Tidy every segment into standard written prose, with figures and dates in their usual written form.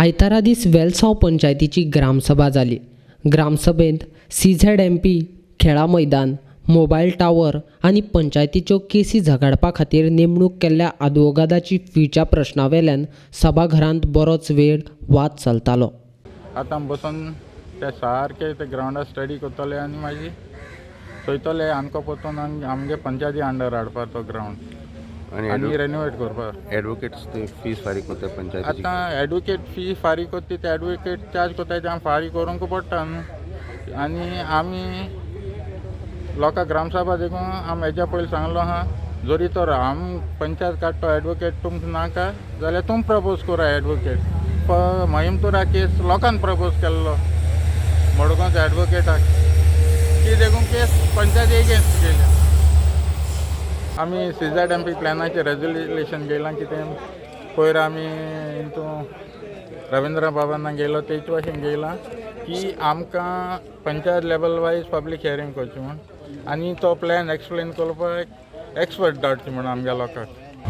आयतारा दीस वेलसांव पंचायतीची ग्रामसभा जाली. ग्रामसभेंत CZMP खेळा मैदान, मोबायल टावर आनी पंचायतीच्यो केसी झगडपा खातीर नेमणूक केल्ल्या आदवोगादाची फीच्या प्रश्नावेल्यान सभाघरांत बरोच वेळ वाद चलतालो. आतां बसून ते सारके ते ग्रावंडार स्टडी करतले आनी मागीर चोयतले आमकां परतून आमगे पंचायती अंडर हाडपाक तो ग्रावंड आनी रेनोवेट करपाक. एडवोकेट्स ते फीस फारीक करता पंचायतीची. आतां एडवोकेट फी फारीक करता ते एडवोकेट चार्ज करता ते आमी फारीक करूंक पडटा न्हू. आनी आमी लोकां ग्रामसभा देखून आमी हेज्या पयलीं सांगलो आहा, जरी तर आम पंचायत काडटो एडवोकेट तुमकां नाका जाल्यार तुम प्रपोज करा एडवोकेट. महिमतुरा केस लोकांन प्रपोज केल्लो मडगांवच्या एडवोकेटाक ती देखून केस पंचायत एगेन्स्ट केली. आमी CZMP प्लॅनाचें रेजोल्युशन घेयलां कितें पयर आमी हितून रविंद्र बाबांना गेलो तेच भाशेन घेयलां की आमकां panchayat level wise public hearing करची म्हूण आनी तो प्लॅन एक्सप्लेन करपाक एक्सपर्ट धाडची म्हूण आमच्या लोकांक.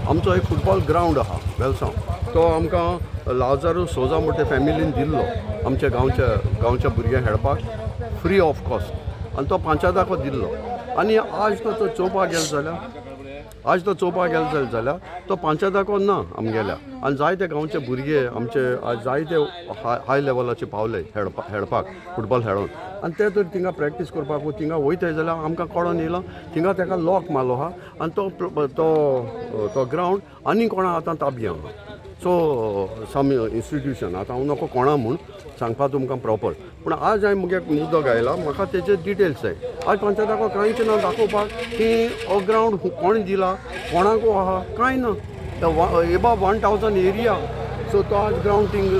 आमचो एक फुटबॉल ग्रावंड आहा वेलसांव, तो आमकां लाजारू सोजा म्हणटा फॅमिलीन दिल्लो आमच्या गांवच्या भुरग्यांक खेळपाक फ्री ऑफ कॉस्ट, आनी तो पंचायताको दिल्लो. आनी आज तो चोवपाक गेलो जाल्यार तो पंचायताको ना आमगेल्या. आनी जायते गांवचे भुरगे आमचे आज जायते हाय लेवलाचे पावले खेळपाक फुटबॉल खेळोन, आनी ते तर थिंगा प्रॅक्टीस करपाक थिंगा वयताय जाल्यार आमकां कळोन येयलां थिंगा तेका लॉक मारलो आहा आनी तो तो ग्रावंड आनी कोणा आतां ताबी आहा. सो सम इन्स्टिट्यूशन आतां हांव नको कोणा म्हूण सांगपा तुमकां प्रॉपर, पूण आज हांवें मुगे मुद्दो गायला, म्हाका तेजे डिटेल्स जाय. आज पंचायताको कांयच ना दाखोवपाक की हो ग्रावंड कोण दिला, कोणाको आहा, कांय ना. एबा 1000 एरिया, सो तो आज ग्रावंड थिंग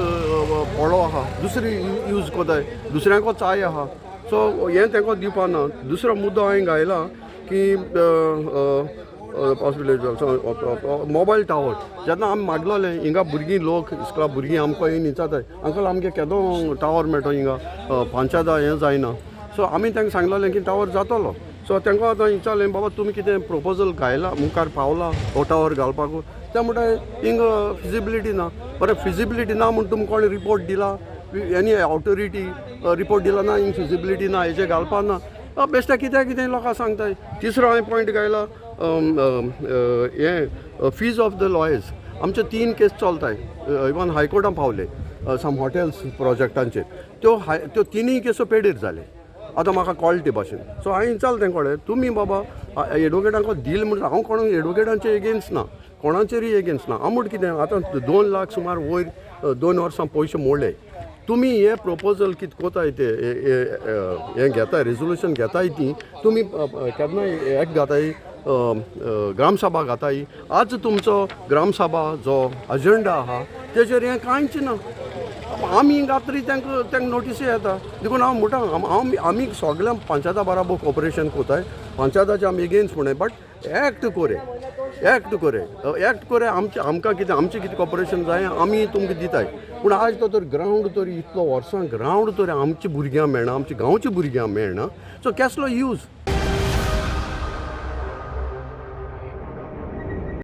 पडलो आहा, दुसरी यूज कोताय, दुसऱ्यांको चाय आहा. सो हें तेंको दिवपा ना. दुसरो मुद्दो हांवें गायला की मोबायल टावर जेन्ना आमी मागलोले हिंगा भुरगीं लोक इस्कोला भुरगीं आमकां येवन विचारताय, अंकल आमगे केदो टावर मेळटो हिंगा पंचायता हें जायना. सो आमी तांकां सांगलोलें की टावर जातलो. सो तांकां आतां विचारलें, बाबा तुमी कितें प्रोपोजल घायला मुखार पावला हो टावर घालपाक? ते म्हणटा हिंगा फिजिबिलिटी ना. बरें, फिजिबिलिटी ना म्हूण तुमकां कोणें रिपोर्ट दिला? एनी ऑथोरिटी रिपोर्ट दिला ना हिंग फिजिबिलिटी ना, हेजें घालपाक ना? बेश्टे कित्याक कितें लोकांक सांगताय. तिसरो हांवें पॉयंट घायला हें फीज ऑफ the lawyers. आमचे 3 केस चलताय, इवन हायकोर्टान पावले सम हॉटेल्स प्रोजेक्टांचेर, त्यो तिनूय केसो पेडीर जाले. आतां म्हाका कळ्ळें ते भाशेन. सो हांवें विचारलें तें कळ्ळें तुमी बाबा एडवोकेटांक दिल म्हण, हांव कोण एडवोकेटांचे एगेन्स्ट ना, कोणाचेरूय एगेन्स्ट ना. हांव म्हण कितें आतां 2 लाख सुमार वयर 2 वर्सां पयशे मोडले, तुमी हे प्रोपोजल कितें कोताय ते हें घेताय, रेजोल्युशन घेताय ती तुमी केन्ना एक घाताय, ग्रामसभा घाताय. आज तुमचो ग्रामसभा जो अजेंडा आहा तेजेर हें कांयच ना. आमी रात्री तांकां तांकां नोटीसूय येता. देखून हांव म्हणटा हांव आमी सगळ्या पंचायता बराबर कॉपरेशन कोताय, पंचायताचे आमी एगेन्स्ट म्हणून, बट एक्ट कोरे, एक्ट कोरे, एक्ट कोरे. आमचें आमकां कितें आमचें कितें कॉपरेशन जाय आमी तुमकां दिताय. पूण आज तो तर ग्रावंड तर इतलो वर्सां ग्रावंड तर आमच्या भुरग्यांक मेळना, आमच्या गांवच्या भुरग्यांक मेळना. सो केसलो यूज?